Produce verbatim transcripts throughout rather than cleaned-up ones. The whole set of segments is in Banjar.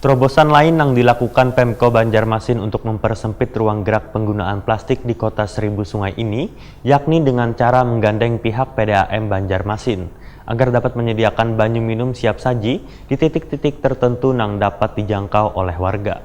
Terobosan lain yang dilakukan Pemko Banjarmasin untuk mempersempit ruang gerak penggunaan plastik di Kota Seribu Sungai ini, yakni dengan cara menggandeng pihak P D A M Banjarmasin agar dapat menyediakan banyu minum siap saji di titik-titik tertentu yang dapat dijangkau oleh warga.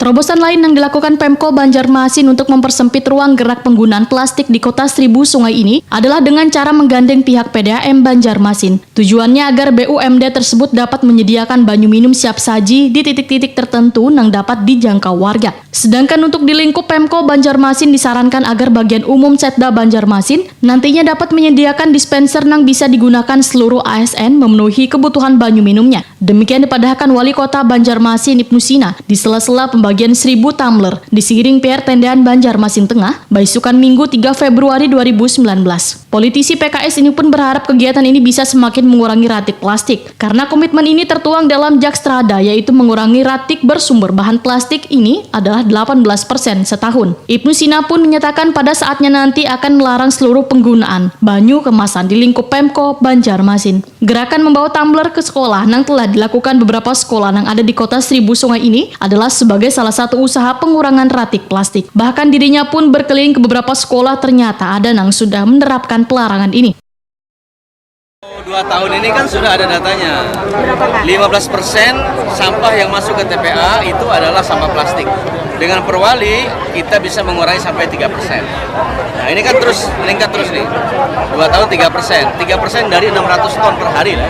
Terobosan lain yang dilakukan Pemko Banjarmasin untuk mempersempit ruang gerak penggunaan plastik di Kota Seribu Sungai ini adalah dengan cara menggandeng pihak P D A M Banjarmasin. Tujuannya agar B U M D tersebut dapat menyediakan banyu minum siap saji di titik-titik tertentu yang dapat dijangkau warga. Sedangkan untuk di lingkup Pemko Banjarmasin disarankan agar bagian umum Setda Banjarmasin nantinya dapat menyediakan dispenser yang bisa digunakan seluruh A S N memenuhi kebutuhan banyu minumnya. Demikian dipadahkan Wali Kota Banjarmasin Ibnu Sina di sela-sela pembagian seribu tumbler di Siring P R Tendean Banjarmasin Tengah, baisukan Minggu tiga Februari dua ribu sembilan belas. Politisi P K S ini pun berharap kegiatan ini bisa semakin mengurangi ratik plastik, karena komitmen ini tertuang dalam Jakstrada, yaitu mengurangi ratik bersumber bahan plastik ini adalah delapan belas persen setahun. Ibnu Sina pun menyatakan pada saatnya nanti akan melarang seluruh penggunaan banyu kemasan di lingkup Pemko Banjarmasin. Gerakan membawa tumbler ke sekolah yang telah dilakukan beberapa sekolah yang ada di Kota Seribu Sungai ini adalah sebagai salah satu usaha pengurangan ratik plastik. Bahkan dirinya pun berkeliling ke beberapa sekolah, ternyata ada yang sudah menerapkan pelarangan ini. Dua tahun ini kan sudah ada datanya. Berapa, Pak? Lima belas persen sampah yang masuk ke T P A itu adalah sampah plastik. Dengan perwali, kita bisa mengurangi sampai tiga persen. Nah, ini kan terus meningkat terus nih. Dua tahun tiga persen. Tiga persen dari enam ratus ton per hari lah.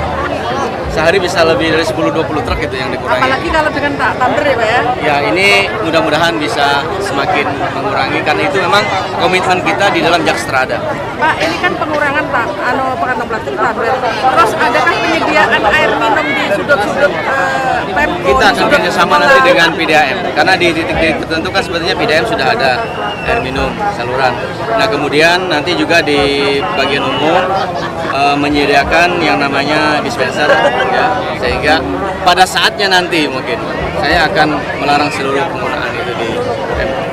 Sehari bisa lebih dari sepuluh dua puluh truk itu yang dikurangi. Apalagi kalau dengan tak tumbler ya, Pak, ya? Ya, ini mudah-mudahan bisa semakin mengurangi, karena itu memang komitmen kita di dalam Jakstrada. Pak, ini kan pengurangan, Pak, anu, kantong plastik, Pak. Terus adakah penyediaan air minum di sudut-sudut, eh, Pemko, kita akan kerjasama nanti dengan P D A M, karena di titik-titik tertentu kan sebenarnya P D A M sudah ada air minum saluran. Nah, kemudian nanti juga di bagian umum, eh, menyediakan yang namanya dispenser, ya, sehingga pada saatnya nanti mungkin saya akan melarang seluruh penggunaan itu di Pemko.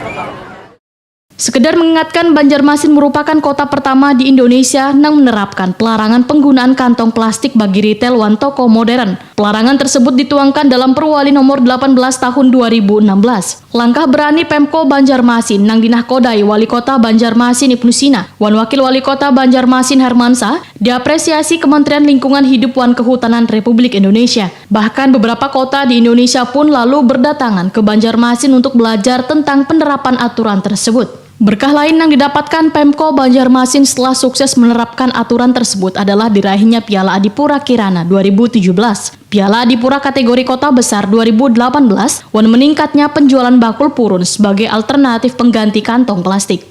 Sekedar mengingatkan, Banjarmasin merupakan kota pertama di Indonesia yang menerapkan pelarangan penggunaan kantong plastik bagi retail wan toko modern. Pelarangan tersebut dituangkan dalam Perwali Nomor delapan belas Tahun dua ribu enam belas. Langkah berani Pemko Banjarmasin yang dinahkodai Wali Kota Banjarmasin Ibnu Sina wan Wakil Wali Kota Banjarmasin Hermansa diapresiasi Kementerian Lingkungan Hidup wan Kehutanan Republik Indonesia. Bahkan beberapa kota di Indonesia pun lalu berdatangan ke Banjarmasin untuk belajar tentang penerapan aturan tersebut. Berkah lain yang didapatkan Pemko Banjarmasin setelah sukses menerapkan aturan tersebut adalah diraihnya Piala Adipura Kirana dua ribu tujuh belas, Piala Adipura kategori Kota Besar dua ribu delapan belas, wan meningkatnya penjualan bakul purun sebagai alternatif pengganti kantong plastik.